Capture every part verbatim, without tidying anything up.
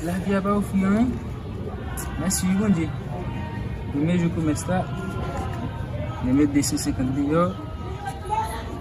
Lavi a pa ofri anyen. Mèsi wi, Bondye. Premye jou komès la, yo met de san senkant deyò,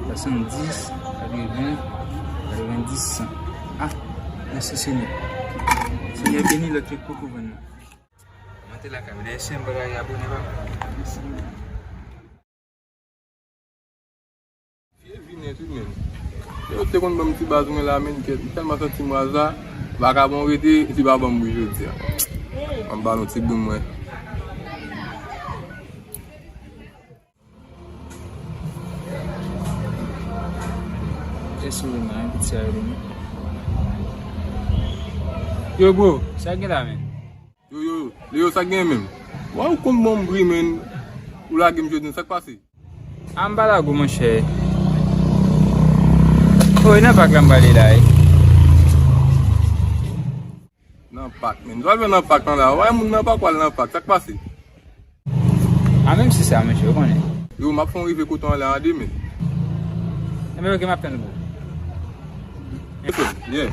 swasanndis, katreven, katreven, dis, san. Ah, mèsi Senyè. Senyè beni lòt yo k poko vann nan. Mwen te lakay mwen. Dayè, si m pa ta abone, pa. Fye vin tou menm. Yo te konn ban m ti baz mwen la, men kèt, m tèlman santi m raza, vakabon rete, li pa ban m bri jodi a. Ban m ba nou ti bri mwen. Yo, bro, sa gen la, men? Yo, yo, yo, Leo, sa gen menm? Wè, ou konn ban m bri, men, ou lage m jodi, sa k pase? A, m pa lage w, monchè. O, e nan pak la m prale la, wi. Nan pak, men. Sa w al fè nan pak lan la? Wè, moun nan pa kwè al nan pak, sa k pase? A, menm si sa, monchè, ou konnen. Yo, m ap fè yon rive kote w an la an demen. Enben, oke, m ap tann ou. Yeah.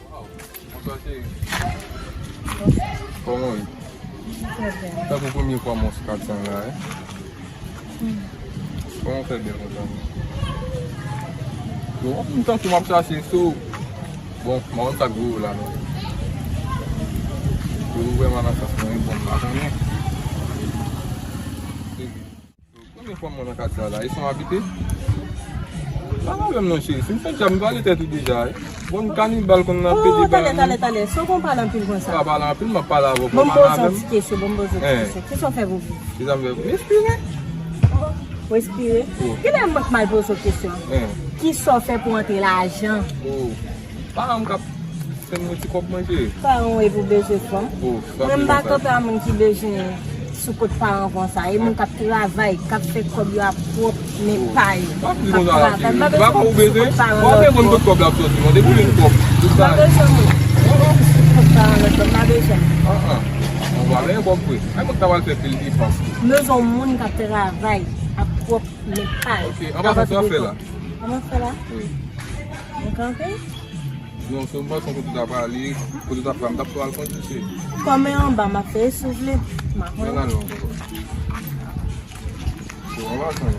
Waw, bonswa cheri. Kòman w ye? Trè byen. Tankou premye fwa m wè w sou kat sa la, wi. Kòman w fè byen konsa? Bon, m tankou m ap chache sou. Bon, m pa konn sa k voye w la non. Yo, ou vrèman nan sans mwen, bon, m pa konnen. Premye fwa m wè nan katye a la, e sa w abite? Pa pwoblèm non cheri, si m fè djab m vale tèt ou deja, wi. Bon, kanibal konn nan pede bay. Oh, talè, talè, talè, sa w konn pale anpil konsa? Pa pale anpil, m ap pale avè w. Bon, m poze yon ti kesyon, bon, m poze yon ti kesyon. Kisa w fè pou viv? Kisa m fè? M espere. Ou espere? Oh. Kilè m mal poze w kesyon? Kisa w fè pou antre lajan? Oh. Paran m k ap fè m yon ti kòb manje. Paran w e pou bezwen fanm. Oh, sa vle di sa. Mwen m pa kanpe a moun ki bezwen sou kont paran konsa. E moun k ap travay, k ap fè kòb yo a pwòp men pa yo. K ap travay. M pa bezwen sou kont paran lòt yo. Ou pa bezwen kont kòb la ap soti non. Depi yon kòb. M pa bezwen moun sou kont paran lòt yo. M pa bezwen. An, an. Ou pa bezwen kòb vre. Ay, mwen ta pral fè pil depans. M bezwen yon moun k ap travay ak pwòp men pa yo. Ok, anba sa, sa w ap fè la? Anba sa la? Wi. Mwen kanpe? Non, se yon bòson kote w t ap ale, kote w t ap pran, m t ap tou al kondisye. Kòm e anba m ap fè, e si w vle, m ap wè w. Mwen al non. Bon, anba sa, non.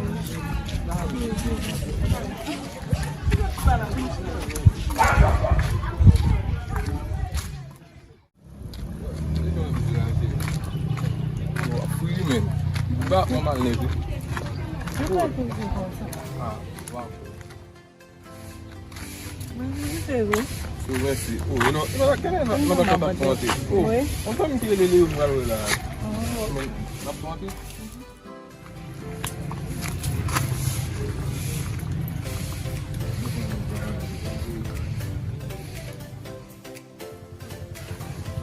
Yo, w ap fouye, men. Ba, mwen mal nève. Poukisa w toujou konsa? Ah, waw. Mwen vizite w. Sou mèsi. Oh, e non, e non, kenbe nan, nan, nan, nan, nan, nan, nan, oh, wi. Yon fanmi ki rele Leo m pral wè la. Oh. N ap monte.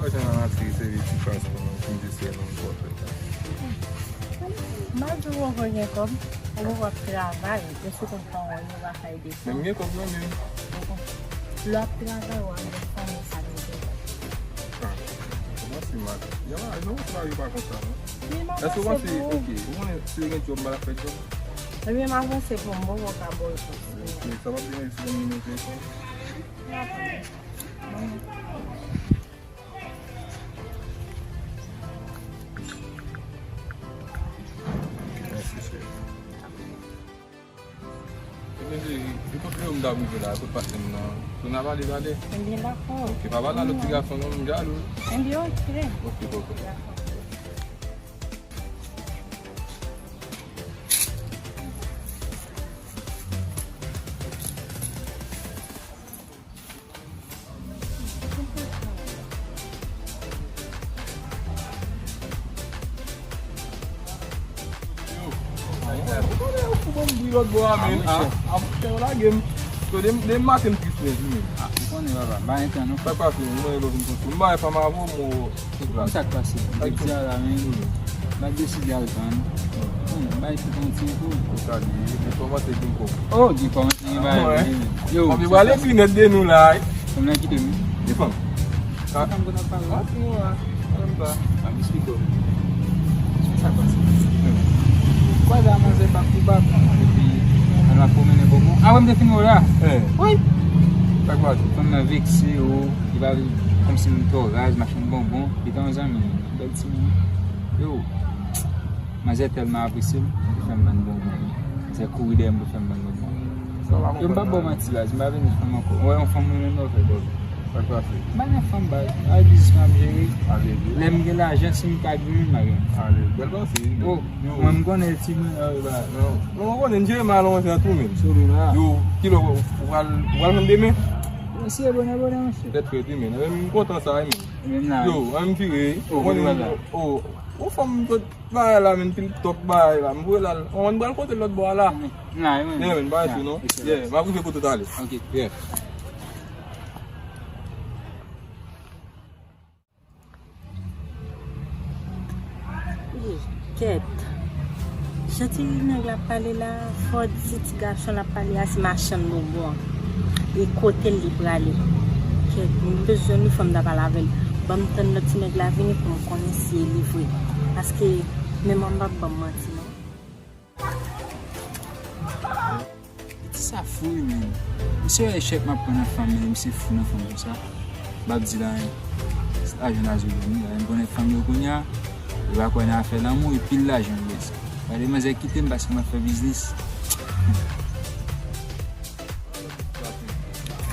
Mwen jan nan atire seri ti kras pou nou fin di se nou pòtre. M pa di w poko gen kòb, ou poko ap travay, yo sou kont paran w yo pa fè desann. Men m gen kòb non men. Lè w ap travay, w ap gen fanmi sa nou gen. Ah, kòman se mal? Yon lajan, yon travay pa konsa non. Èske w panse, ok, ou konnen si yo gen djòb, m pa t ap fè djòb? Ebyen, m avanse pou m, m poko ka ba w repons. Ok, sa p ap deranje si m vin nan telefòn? Mèsi, cheri. Ebyen, cheri, se kot Leo m t ap rive la, kot pase m nan. Tou n a pale, pale. Ebyen, dakò. Ok, pa pale a lòt ti gason non, m jalou. Ebyen, ok. Ok, ok. Dakò. Yo, ou konnen ou fou ban m bri lòt bò a, men. Ah, monchè. Ah, ah, monchè, yo lage m. So, de, de maten m tris nèt wi, men. Ah, ou konnen, papa, m pa gen tan non. Sa k pase, ou mande lè w vin konsa. M bay fanm avè w, m Ou konn sa k pase? M te di a la, men, m pa deside al vann. Hmm, bay tout yon ti kou. Ou sa di, li kòmanse gen kòb. Oh, li kòmanse gen bagay, wi. Yo, fanmi pral ekri nèt de nou la, wi. Fanm nan kite m. Ki fanm? Sa fanm ke n ap pale la. Ah, non, ah, menm pa. Ah, m esplike w. Sa k pase? Kwa la manzè bak pou bak. Epi, nan la pwomennen bonbon. Ah, wè m te fin wè w la. Eh. Wi. Sa k pase? Fanm nan vekse, o. Li pa vle, kòmsi m twò raz, machann bonbon. Li te yon zanmi m. Bèl timoun. Yo. Manzè tèlman apresye m, li fè m vann bonbon. Manzè kouri dèyè m pou fè m vann bonbon. Yo, m p ap ba w manti, baz, m pa vin fanm ankò. Wè, yon fanm mwen menm nan fè bòl. Sa k pase? M pa nan fanm, baz. Ay, biznis mwen ap jere. Ale, ale. Lè m gen lajan, si m pa gen, m pa gen. Ale, bèl panse. Oh, mwen, m konnen ti mwen, ah, baz. Non, non, mwen konnen, m jere mal, mwen, se an tou, men. Sou li la. Yo, kilè w, w pral, w pral jwenn demen? Mesye, bonè, bonè, mesye. Tèt frèt, wi, men. Men m kontan sa, wi, men. Menm la. Yo, an m vire. Oh, ou konnen la. Oh, ou fanm, bagay la, men, pil tòp bagay la. M voye l al. On pral kote lòt bò a la. Nan, wi, wi. Yeah, men, bagay sou non. Yeah, m ap rive kote w t ale. Ok. Yeah. Kèt. Jan ti nèg la pale la, fò di ti gason la pale a se machann bonbon an. E kote l li prale? Kèt, m bezwen li fò m ta pale avè l. Ban m tann lòt ti nèg la vini pou m konnen si e li vre. Paske menm an m p ap ban m manti non. Piti sa fou wi, men. Misye wè echèk m ap pran nan fanm, men misye fou nan fanm konsa. M p ap di l anyen. Lajan la zo dòmi la. M konnen fanm yo kounye a, yo pa kwè nan afè lanmou, e pil lajan yo bezwen. Gade manzè kite m paske m ap fè biznis.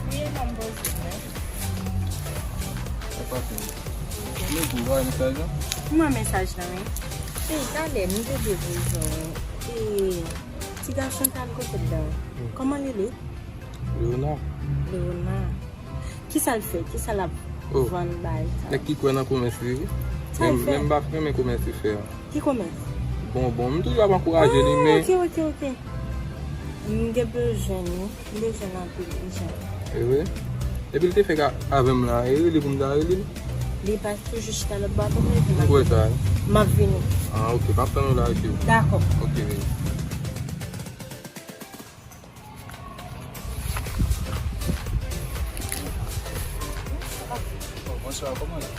Wi, e la m poze, wi. Sa pa fini. Mwen pou wè mesaj lan. Mwen mesaj lan, wi. E, talè, m te depoze w. E, ti gason t al kote l la. Kòman li rele? Leona. Leona. Kisa l fè? Kisa l ap vann bay sa? Nèg ki kwè nan komès li, wi. Sa l fè? Men m pa renmen komès li fè a. Ki komès? Bonbon. M toujou ap ankouraje li, men. Ah, ok, ok, ok. M gen bezwen li. M bezwen l anpil, ijan. E vre? Epi l te fèk avè m la. E rele pou m ta rele l. Li pa toujou chita lòt bò a, pou m rele l. M wè sa. M ap vini. Ah, ok. M ap tann ou la, ok. Dakò. Ok, baby. Oh, bonswa, kòman w ye?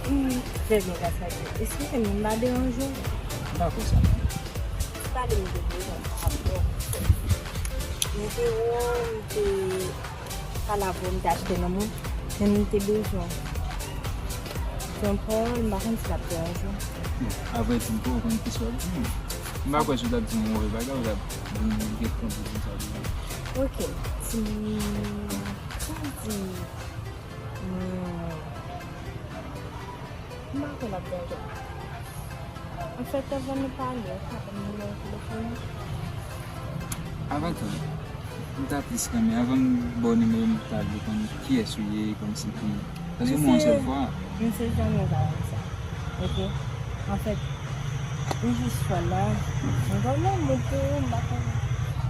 Hmm, trè byen, gras a Dye. Eskize m, m pa deranje w? M pa kwè sa, non. Pale m de bezwen pa rapò. M te wè w, m te pale avè w, m te achte nan men w, men m te bezwen w. Se yon pawòl, m pa konn si l ap deranje w. Bon, avrèdi, m poko konn kisa w ap di, non. M pa kwè si w t ap di yon move bagay, w t ap vin gen tan pou di sa deja. Ok, si m, kòman di, hmm, m pa kwè l ap deranje w. Anfèt, anvan nou pale, ou ka ban m nimewo telefòn ou? Avan tou, m ta plis renmen, avan m ba w nimewo m, m ta vle konn kiyès ou ye, kòmsi ki, paske m wè w yon sèl fwa. M se zanmi Vanessa. Ok? Anfèt, m jis fè la, m vin lanmou pou ou, m pa konnen.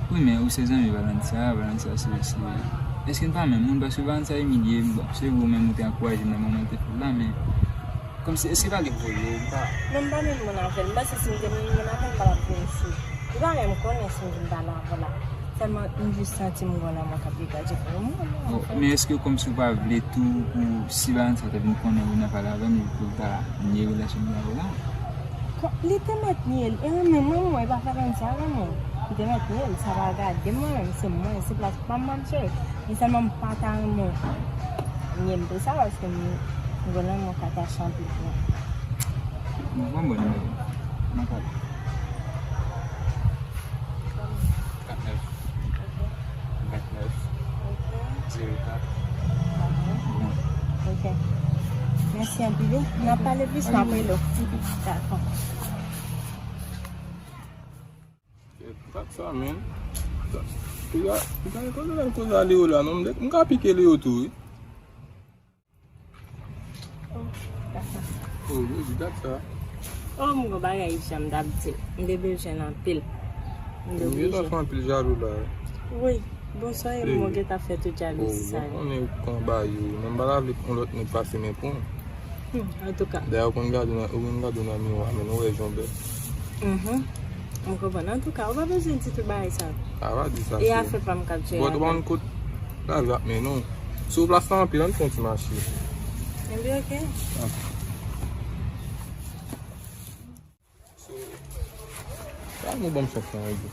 Wi, men ou se zanmi Vanessa, Vanessa se, se, èske n pa menm moun? Paske Vanessa imilye m, bon, se vre ou menm ou te ankouraje m nan moman l te fè l la, men kòmsi, èske pa li k voye w, m pa. Non, m pa menm moun avè l. M panse si m te menm moun avè l, m pa t ap vin isi. Li pa menm konnen si m vin pale avè w la. Sèlman, m jis santi m gon lanmou k ap degaje pou mwen, non, anfen. Men èske kòmsi w pa vle tou pou si Vanessa ta vin konnen ou nan pale avè m, epi pou l ta nye relasyon m avè w la? Li te mèt nye l. E mwen menm, mwen, mwen, e pa fè konn sa avè mwen. Li te mèt nye l. Sa pa gade mwen menm. Se mwen, se plas pa m m ap jere. Men sèlman m pa ta renmen nye m pou sa, paske m, m gen lanmou k atache anpil pou mwen. Bon, bon, bon, bon. M ap ale. Kat nèf. Vennèf. Zewo kat. Bon. Ok. Mèsi anpil, wi. N ap pale plis, m ap rele w. Ok. Dakò. Kèt, kat sa, men. Piga, piga, kote l al koze a Leo la, non? M ka pike Leo tou, wi. Oh, dakò. Oh, baby, dat sa. Oh, m gon bagay ijan m t ap di l. M te bezwen l anpil. M te oblije. Ou anpil jalou la, wi. Wi. Bonswa, e mwen gentan fè tout jalouzi sa yo. Oh, mwen konnen ou pran ba yo. Mwen pa ta vle yon lòt nèg pase men pou mwen. Hmm, antouka. Dayè, ou konn gade w nan, ou konn gade w nan miwa, men ou wè jan w bèl. Mhm. Mwen konprann. Antouka, ou pa bezwen di tout bagay sa yo. A pa di sa, cheri. E afè pa m k ap jere avè w. Bon, ou pa konn kot lavi ap mennen w. Sou plas la anpil, ann fè yon ti mache. Ebyen, oke. Sa nou ban m chans lan redi.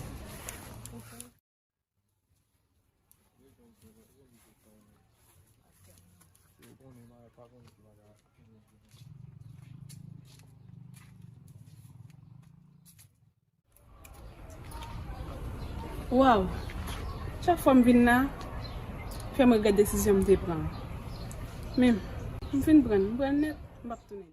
Waw! Chak fwa m vin la, fè m regrèt desizyon m te pran. Men, m fin pran l, m pran l nèt, m p ap tounen.